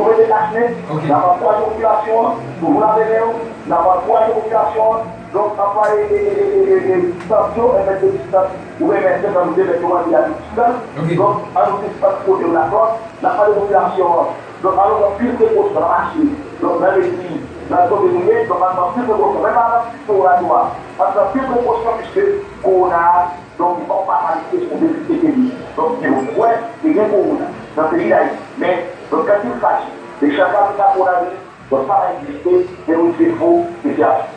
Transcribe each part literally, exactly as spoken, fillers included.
Pou mete kachnen, n ap ankouraje popilasyon an toujou lave men yo, n ap ankouraje popilasyon an, donk, anplwaye e, e, e, e, e, distans yo, e mèt de distans, oubyen mèt senk an, de mèt yo mande a distans. Donk, an nou distans kote youn ak lòt, n ap mande popilasyon an, donk, ann nou pran plis prekosyon nan mache, donk, nan legliz, nan zòn kote nou ye, donk, ann nou pran plis prekosyon, menm avan plis prekosyon, ann pran plis prekosyon, piske kowona a, donk, li pa yon maladi ki tou vin etabli. Donk, yo kwè ke gen kowona nan peyi Dayiti. Men, donk, quand il s'agit de chak ka kowonaviris, donk, sa pa egziste, se yon defo ke se aji.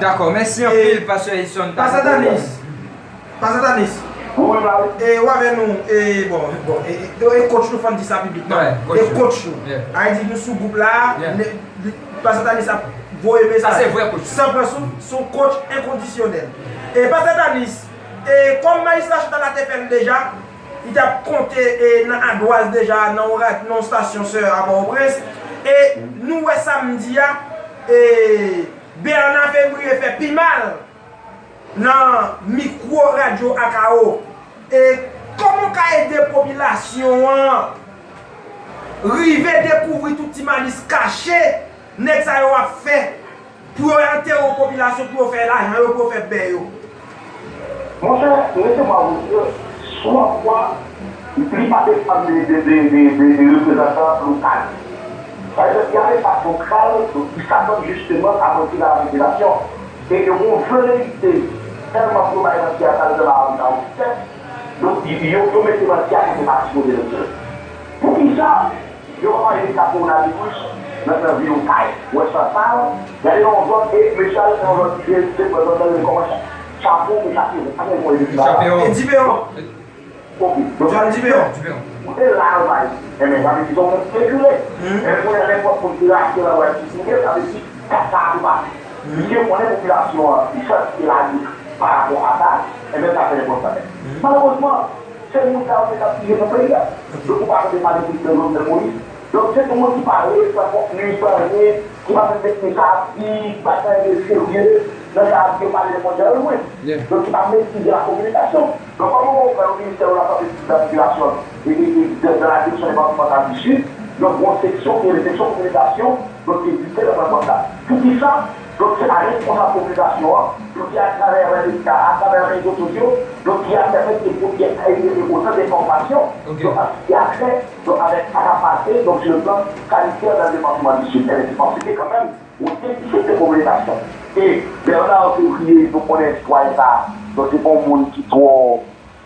Dakò, mèsi anpil, pastè Edson. Pastè Tanis, pastè Tanis, wi, wi, e w avè nou, e bon, bon, e, e, e coach nou, fò n di sa piblik, non? E coach nou. A di nou sou gwoup la, pastè Tanis ap voye mesaj san pran souf, se yon coach enkondisyonèl. E pastè Tanis, e kòm majistra Chantal la te fè l deja, li t ap konte, e, nan adwaz deja, nan yon rad-, nan yon stasyon sè a Pòtoprens. E nou wè samdi a, e, Bernard Février fè pi mal nan mikwo radyo Akao. E kòman w ka ede popilasyon an rive dekouvri tout ti malis kache nèg sa yo ap fè? Pou yo antere yon popilasyon, pou yo fè lajan yo, pou yo fè bè yo. Monchè, laissez-moi vous dire, swa fwa, li pa depann de, de, de, de, de, de reprezantan lokal. Sa vle di, y a Leta santral, donk, ki s'adonne justement à mentir à la population. E yo gen yon veleyite, tèlman pou yo bay manti a, sa vle di, la, la, la, donk, yo, yo, yo mete manti a kote pa sipoze mete l. Poukisa? Yo pa pale de ka kowonaviris nan, nan vil Okap, West Saint-Paul, y ale nan yon zòn e mesye ale nan yon zòn ki se, se, zòn nan rele kòman, Cha-, Chapo, men Chapo, pa gen yon Chapo. Eddy Perron. Ok, donk, John Eddy Perron. Ou te la, ou bay. Enben, sa vle di se yon moun ki rekile. Enben, kounye a, nenpòt moun ki rache la, wè, ki fouye, sa vle di, sa, sa ap pase. Misye konnen popilasyon an, li santi ke la li pa rapò a sa, enben, sa fè nenpòt bagay. Malerezman, se moun sa yo ki t ap dirije nan peyi a. Donk, ou pa tande pale de Prezidan Jovenel Moïse. Donk, se yon moun ki pa resann kont li, pa anyen, ki pa menm met mesaj, ki pa gen anyen de serye nan sa ap pale de mondyal lwen. Donk, ki pa metrize la kominikasyon. Donk, kòman w wè yon ministè de la sante, de la popilasyon, e, e, e, de, de la direksyon depatmantal di Sid, donk, yon seksyon ki rele seksyon kominikasyon, donk, ki egziste nan pwòs la. Poukisa? Donk, se pa responsab kominikasyon an, donk, ki atravè medya, atravè rezo sosyo, donk, ki ap pèmèt ke pou gen, e, e, e, otan de enfòmasyon, donk, ki atrè, donk, avèk sa k ap pase, donk, sur le plan sanitaire dans le département du Sud. Enben, se paske kanmenm, yon defisyonte kominikasyon. E Bernard Février, nou konnen sitwayen sa a, donk, se pa yon moun ki twò,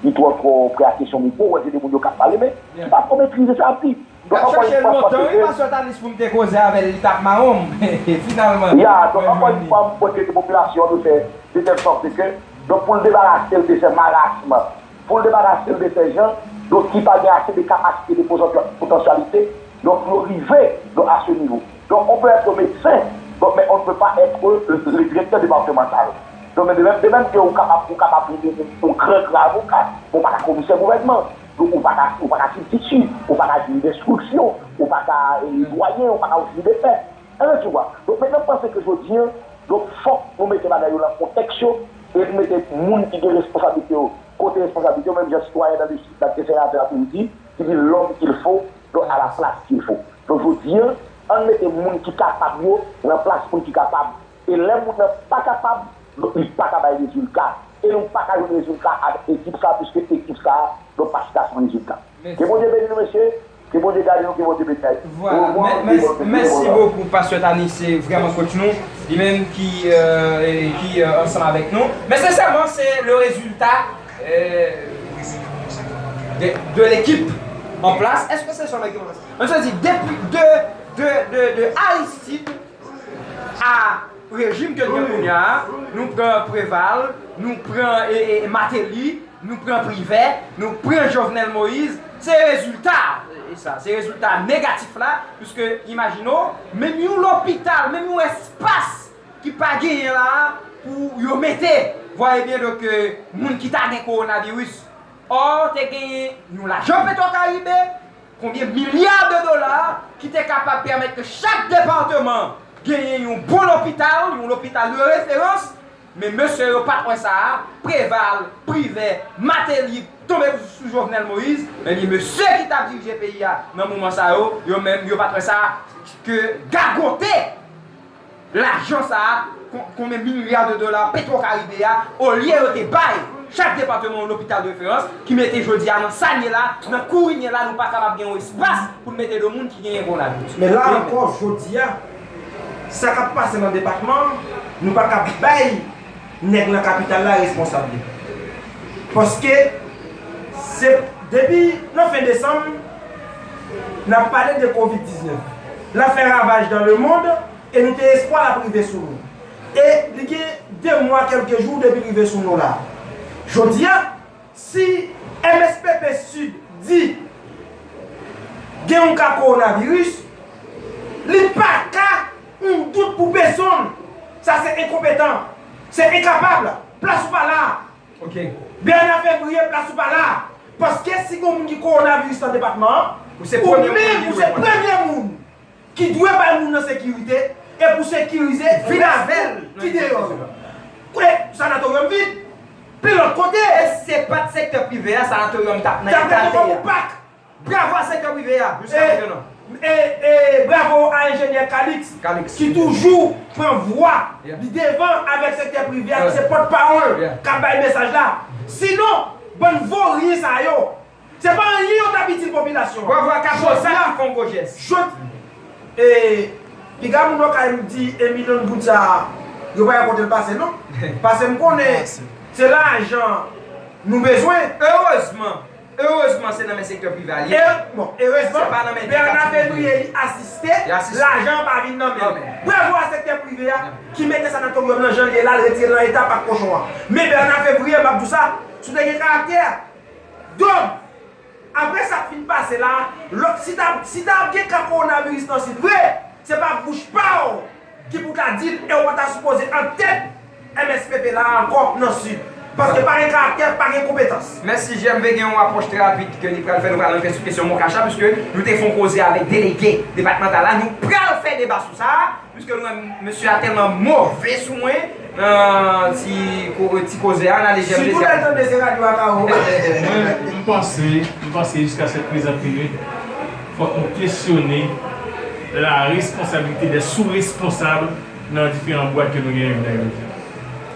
ki twò, twò prè a kesyon mikwo, wè, se de moun yo k ap pale, men ki pa twò metrize sa ap di. M ap chèche l lontan, wi, pastè Tanis, pou m te koze avè l, li t ap mawon m. Finalman, ya, donk, ankò yon fwa, m kwè ke se popilasyon an dwe fè de tèl sòt ke, donk, pou l debarase l de sè marasman, pou l debarase l de sè jan, donk, ki pa gen ase de kapasite, de potansyalite, donk, pou yo rive, donk, à ce niveau. Donc, on peut être médecin, donc, mais on ne peut pas être le, le directeur départemental. Donk, men de menm, de menm ke ou kapab, ou kapab yon, yon, yon gran, gran avoka, men ou pa ka komisè gouvènman. Donk, ou pa ka, ou pa ka sibtitye, ou pa ka jij denstriksyon, ou pa ka, eh, dwayen, ou pa ka jij de pè. Enben, tu vois. Donk, men mwen panse ke jodi a, donk, fòk nou mete bagay yo nan kontèks yo, e nou mete moun ki gen responsablite yo kote responsablite yo, menm jan sitwayen nan lejislatif, senatè a toujou di, ki di l'homme qu'il faut, donk, à la place qu'il faut. Donk, jodi a, ann mete moun ki kapab yo nan plas moun ki kapab. E lè moun nan pa kapab, donk, li pa ka bay rezilta. E nou pa ka jwenn rezilta avèk ekip sa, piske ekip sa, donk, pa chita san rezilta. Ke Bondye beni nou, mesye. Ke Bondye gade nou, ke Bondye beni Ayiti. Vwala. Mèsi bokou, pastè Tanis, se vrèman coach nou. Li menm ki, euh, ki, euh, ansanm avèk nou. Men sensèman, se le résultat, euh, de, de l'équipe en place. Èske se sèlman ekip an plas? Mwen di, depi de, de, de, de Aristide a rejim ke n gen kounye a, nou pran Preval, nou pran, e, e, Martelly, nou pran Privè, nou pran Jovenel Moïse, se rezilta, e sa, se rezilta negatif la, piske imajine w, menm yon lopital, menm yon espas ki pa genyen la pou yo mete, vwayebyen, donk, euh, moun ki ta gen kowonaviris. Ò, te genyen yon lajan Petwokaribe, konbyen milya de dola ki te kapab pèmèt ke chak depatman genyen yon bon lopital, yon lopital de referans, men mesye yo pa t wè sa a, Preval, Privè, Martelly, tonbe sou Jovenel Moïse, men gen mesye ki t ap dirije peyi a nan moman sa yo, yo menm, yo pa t wè sa ke gagote lajan sa a, kon- konbyen milya de dola Petro Caribe a, olye yo te bay chak depatman yon lopital de referans, ki mete jodi a nan sa n ye la, nan kou n ye la, nou pa kapab gen yon espas pou n mete de moun ki genyen kowonaviris. Men la ankò, jodi a, sa k ap pase nan depatman an, nou pa ka bay nèg nan kapital la responsab li. Paske se depi nan fen desanm, n ap pale de kovid diznèf. L ap fè ravaj dans le monde e nou te espwa l ap rive sou nou. E li gen de mwa, kèlke jou depi l rive sou nou la. Jodi a, si M S P P Sid di gen yon ka kowonaviris, li pa ka yon dout pou pèsonn. Sa se enkonpetan. Se enkapab. Plas ou pa la. Ok. Bernard Février, plas ou pa la. Paske si gen moun ki kowonaviris nan depatman an, ou se premye moun ki dwe pran. Ou menm, ou se premye moun ki dwe bay moun nan sekirite e pou sekirize vin avè l ki deyò yo. Kwe, sanatoryòm vid. Pi lòt kote. E se pa t sektè prive a, sanatoryòm t ap nan eta l te ye a. T ap rete kòm pak. Bravo a sektè prive a, jiska prezan. E, e, e bravo a enjenyè Calix, Calix, ki toujou pran vwa li devan avèk sektè prive a, ki se pòtpawòl k ap bay mesaj la. Sinon, bann voryen sa yo, se pa anyen yo t ap itil popilasyon an. Bravo a Kaposa ki fè yon gwo jès. Jodi, e, piga moun yo kay di, e milyon goud sa a, yo pa gen kote l pase, non. Paske m konnen se lajan nou bezwen. Erezman, erezman, se nan men sektè prive a li ye. E, bon, erezman, se pa nan men Bernard Février li asiste, lajan an pa vin nan men l. Bravo a sektè prive a ki mete sanatoryòm nan jan l ye la, l retire l nan eta pak kochon an. Men Bernard Février, m ap di w sa, si w te gen karaktè, Donk, apre sa k fin pase la, lòt, si ta, si ta gen ka kowonaviris nan Sid vre, se pa bouch pa w ki pou ta di l e w pa ta sipoze antèt M S P P la ankò nan Sid. Paske pa gen karaktè, pa gen konpetans. Mèsi, G M V gen yon apwòch trè rapid ke li pral fè. Nou pral antre sou kesyon Moncash la, piske nou te fè yon koze avèk delege depatmantal la. Nou pral fè deba sou sa. Piske nou wè mesye a tèlman move sou mwen nan ti, ko- ti koze a, n ale G M V. Sitou lè l tande se radyo a ka ou. Mwen, m panse, m panse jiska sèt prezan minit, fòk nou kesyone la responsabilite dè sou responsab nan diferan bwat ke nou genyen jounen jodi a.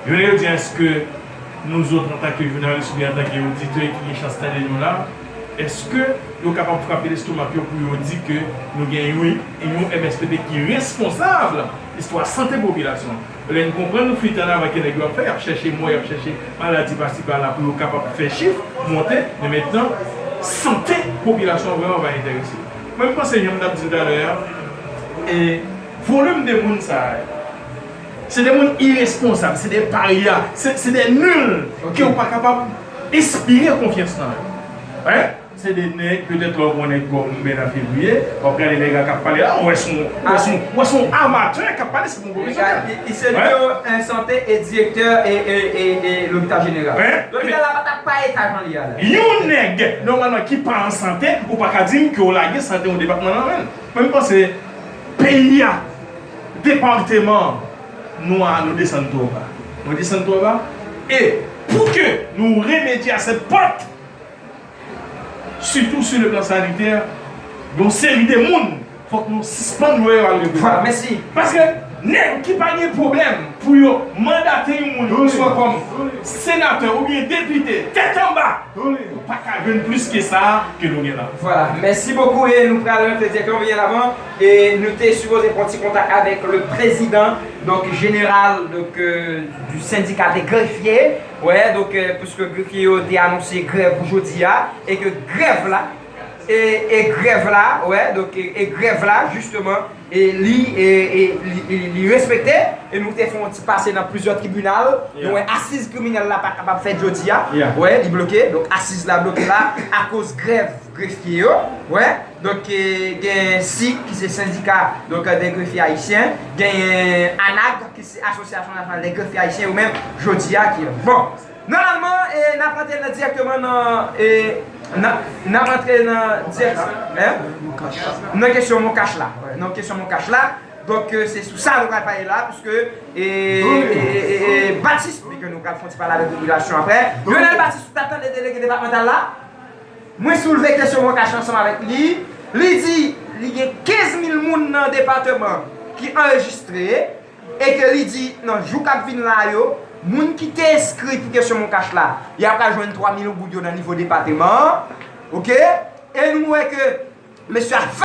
Jounen jodi a, èske nou zòt antanke jounalis oubyen antanke oditè ki gen chans tande nou la, èske yo kapab frape lestomak yo pou yo di ke nou gen yon, yon M S P P ki responsab istwa sante popilasyon an? Lè n konprann nou fite ann avan ke nèg yo ap fè, y ap chèche mò, y ap chèche maladi pasi pala pou yo kapab fè chif monte, men mentnan, sante popilasyon an vrèman pa enterese. Mwen, m panse, jan m t ap di talè a, e volim de moun sa a, se de moun iresponsab, se de parya, se, se de nil ke w pa kapab enspire konfyans nan yo. Hein? Se de nèg, petèt lè w pran nèg kòm Bernard Février, w ap gade nèg la k ap pale la, w wè se yon, w wè se yon, w wè se yon amatè k ap pale, se pa yon pwofesyonèl. Li, li se nimewo en sante e direktè e, e, e, e lopital jeneral. Hein? Lopital la pa t ap pa eta jan li a la. Yon nèg, nòmalman, ki pa an sante, ou pa ka di m ke w lage sante yon depatman nan men l. Mwen, m panse peyi a, depatman an, nou a, nou desann twò ba. Nou desann twò ba. E pou ke nou remedye a sèt pòt, sitou sou le plan sanitè, yon seri de moun, fòk nou sispann wè yo al reprezante. Vwala, mèsi. Paske nèg ki pa gen pwoblèm pou yo mandate yon moun, swa kòm senatè oubyen depite, tèt anba, ou pa ka jwenn plis ke sa ke nou gen la. Vwala, mèsi bokou e nou pral rantre dirèkteman byen avan. E nou te sipoze pran ti kontak avèk le président, donc, général, donc, euh, du syndicat des greffiers. Wè, donk, euh, puisque grefye yo te anonse grèv pou jodi a, e ke grèv la, e, e grèv la, wè, donk, e, e grèv la, jisteman, e li, e, e li, li, li respekte, e nou te fè yon ti pase nan plizyè tribinal, nou wè asiz kriminèl la pa kapab fèt jodi a, wè, li bloke, donk asiz la bloke la, akoz grèv grefye yo, wè, donk, e, gen sik ki se sendika, donk, de grefye ayisyen, genyen anag ki se Asosyasyon Nasyonal de Grefye Ayisyen, yo menm, jodi a, ki, bon, nòmalman, e, n ap rantre nan, dirèkteman nan, e, nan, n ap rantre nan, dirèk, en? Nan kesyon Moncash la. Wè, nan kesyon Moncash la. Donk, se sou sa nou pral pale la, piske e, e, e, e, Baptiste, pi ke nou pral fè yon ti pale avèk popilasyon apre. Lionel Baptiste, ou ta tande delege depatmantal la? Mwen soulve kesyon Moncash ansanm avèk li. Li di li gen kenz mil moun nan depatman ki anrejistre e ke li di nan jou k ap vin la yo, moun ki te enskri pou kesyon Moncash la, y ap ka jwenn twa mil goud yo nan nivo depatman an. Oke? E nou wè ke mesye a